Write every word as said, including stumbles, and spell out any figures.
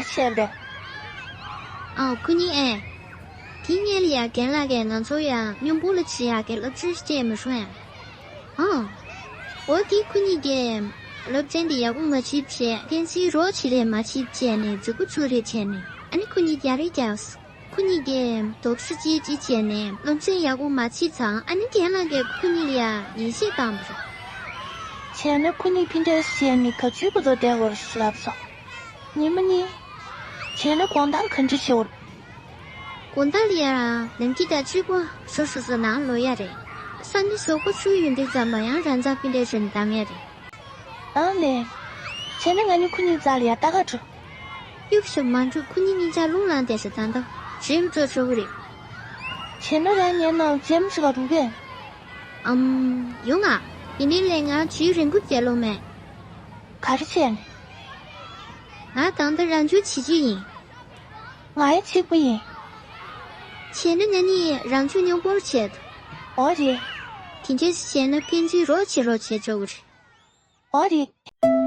བྱས་པས། ཨ་ཁུ་ཉིན་ཨེ། དེ་སྔོན་ལ་ཡ་རྒན་ལགས་ཀྱིས་ང་ཚོ་ཡ་སྙོམས་པོ་ལ་བྱེད་ཡག་གི་སློབ་ཚན་བྱས་མི་སོང་ཡ། ཨང་། འོ་དེ་ཁུ་ཉིན་གྱིས་སློབ་ཚན་དེ་ཡག་པོ་མ་བྱེད་བྱས་ཕན་ཚུན་རོགས་བྱེད་རེས་མ་བྱེད་བྱས་ནས་མཛུ་གུ་ཚུགས་རེས་བྱས་ནས་ཨ་ནི་ཁུ་ཉིན་རྒྱག་རེས་རྒྱག་སོང་། ཁུ་ཉིན་གྱིས་དོགས་གཞི་ཅིག་ཅིག་བྱས་ནས་སློབ་ཚན་ཡག་པོ་མ་བྱེད་ཙང་ཨ་ནི་རྒན་ལགས་ཀྱིས་ཁུ་ཉིན་ལ་ཡ་ངན་བཤད་བཏང་བ་རེད། བྱས་ན་ཁུ་ཉིན་ཕི་འདྲ་བྱས་ནས་ག་ཚོད་གོ་ཐོས་བསྡད་དགོས་རེད་ལབ་སོང་། ཉི་མ་གཉིས། བྱས་ན་དགོང་དག་ག་འདྲ་བྱེད་དགོས་རེད། དགོང་དག་ལ་ཡ་ནམ་རྒྱུན་དང་གཅིག་པ་ཞོ་ཞོ་ས་ནང་ལོག་ཡ་རེད། ས་ནི་ཞོགས་པ་ཆུ་ཡོང་དུས་ཙམ་པ་ཡང་རང་ཚ་ཕི་འདྲ་བྱས་ནས་བཏང་ཡ་རེད། ཨ་ལས། བྱས་ན་ང་གཉིས་ཁུ་ཉིན་རྩ་ལ་ཡ་ལྟ་ག་འགྲོ། གཡུག་ཞོག་མ་འགྲོ། ཁུ་ཉིན་གཉིས་ཆ་རླུང་ལངས་བསྡད་ཤག་ད་ལྟ་རེམ་བྲོ་བྲོ་གི་རེད། བྱས་ན་རང་ཉལ་ནང་རྗེས་མ་ཞིག་ག་འགྲོ་གས། ཨམ། ཡོང་ང་། ཡིན་ནའི་ལས་ང་ཇུས་རིང་པོ་བསྡད་ལོང་མེད། ག་རེ་བྱས་ནས། ང་ད་ལྟ་རང་ཇུས་བྱེད་ཀྱི་ཡིན། ང་ཡང་གཅིག་པ་ཡིན། བྱས་ན་ང་གཉིས་རང་ཇུས་སྙོམས་པོར་བྱེད། འོ་རེད། དེ་འདྲ་བྱས་ན་ཕན་ཚུན་རོགས་བྱེད་རོགས་བྱེད་ཆོག་གི་རེད། འོ་རེད།